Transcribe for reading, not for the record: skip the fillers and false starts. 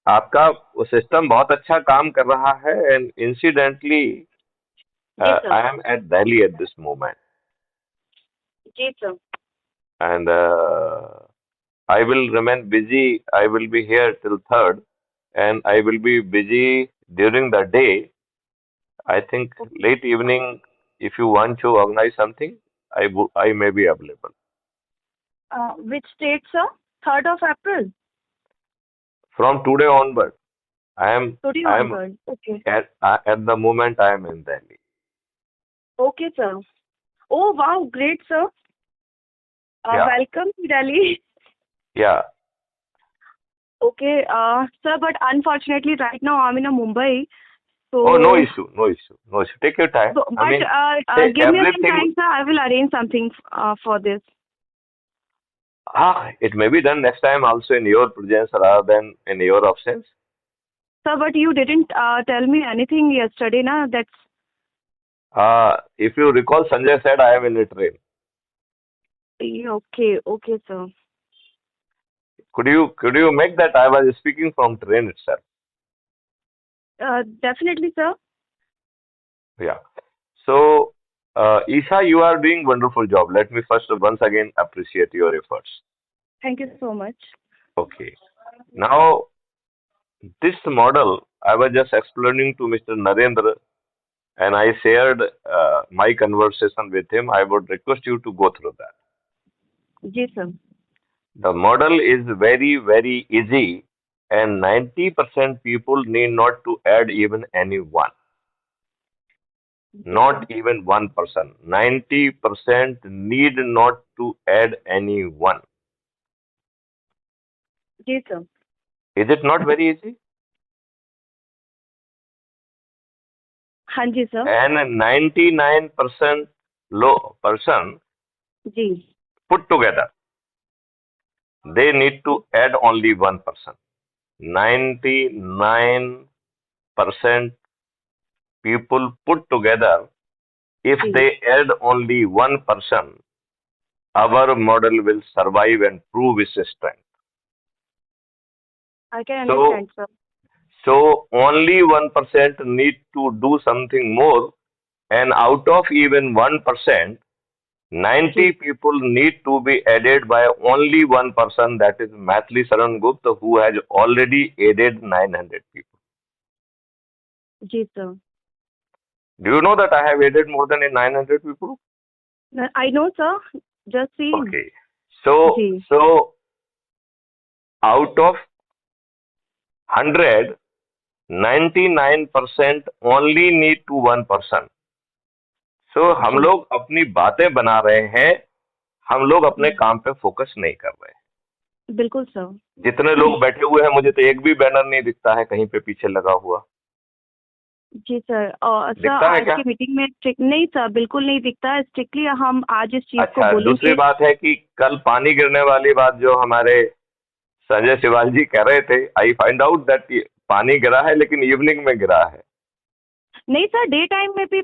आपका वो सिस्टम बहुत अच्छा काम कर रहा है and incidentally ji sir. I am at Delhi at this moment ji sir. And I will remain busy. I will be here till 3rd and I will be busy during the day. I think late evening, if you want to organize something, I may be available. Which date, sir? 3rd of April? From today onward, I am Today I am onward. Okay. at the moment I am in Delhi. Okay, sir. Oh, wow, great, sir. Yeah. Welcome to Delhi. Yeah. Okay, sir, but unfortunately, right now I'm in a Mumbai. So, Oh, no issue, no issue, no issue. Take your time. So, I but mean, say give me some everything. time, sir. I will arrange something for this. It may be done next time also in your presence rather than in your absence. Sir, but you didn't tell me anything yesterday, na? That's If you recall, Sanjay said I am in a train. Okay, okay, sir. Could you make that I was speaking from train itself? Definitely, sir. Yeah. So, Isha, you are doing wonderful job. Let me first once again appreciate your efforts. Thank you so much. Okay. Now, this model, I was just explaining to Mr. Narendra and I shared my conversation with him. I would request you to go through that. Ji sir. The model is very, very easy and 90% people need not to add even anyone. Not even one person. 90% need not to add anyone. Ji sir. Is it not very easy? हाँ जी sir. And 99% low person ji. put together, they need to add only one person. 99% people put together, if ji. they add only one person, our model will survive and prove its strength. I can So, understand, sir. so only 1% need to do something more, and out of even 1%, 90 ji. people need to be added by only one person, that is Maithili Sharan Gupt, who has already added 900 people. Ji sir. Do you know that I have added more than 900 people? I know, sir. Just see. Okay. So, ji. so out of 100, 99% only need to one person. So हम जी. लोग अपनी बातें बना रहे हैं, हम लोग अपने काम पे फोकस नहीं कर रहे हैं। बिल्कुल सर। जितने लोग बैठे हुए हैं, मुझे तो एक भी बैनर नहीं दिखता है कहीं पे पीछे लगा हुआ। जी सर। और सर दिखता है आज क्या? की मीटिंग में नहीं सर, बिल्कुल नहीं दिखता। स्ट्रिक्टली हम आज इस चीज को अच्छा, दूसरी बोलेंगे। बात है कि कल पानी गिरने वाली बात जो हमारे संजय शिवाल जी कह रहे थे, I find out that पानी गिरा है लेकिन इवनिंग में गिरा है। नहीं सर, डे टाइम में भी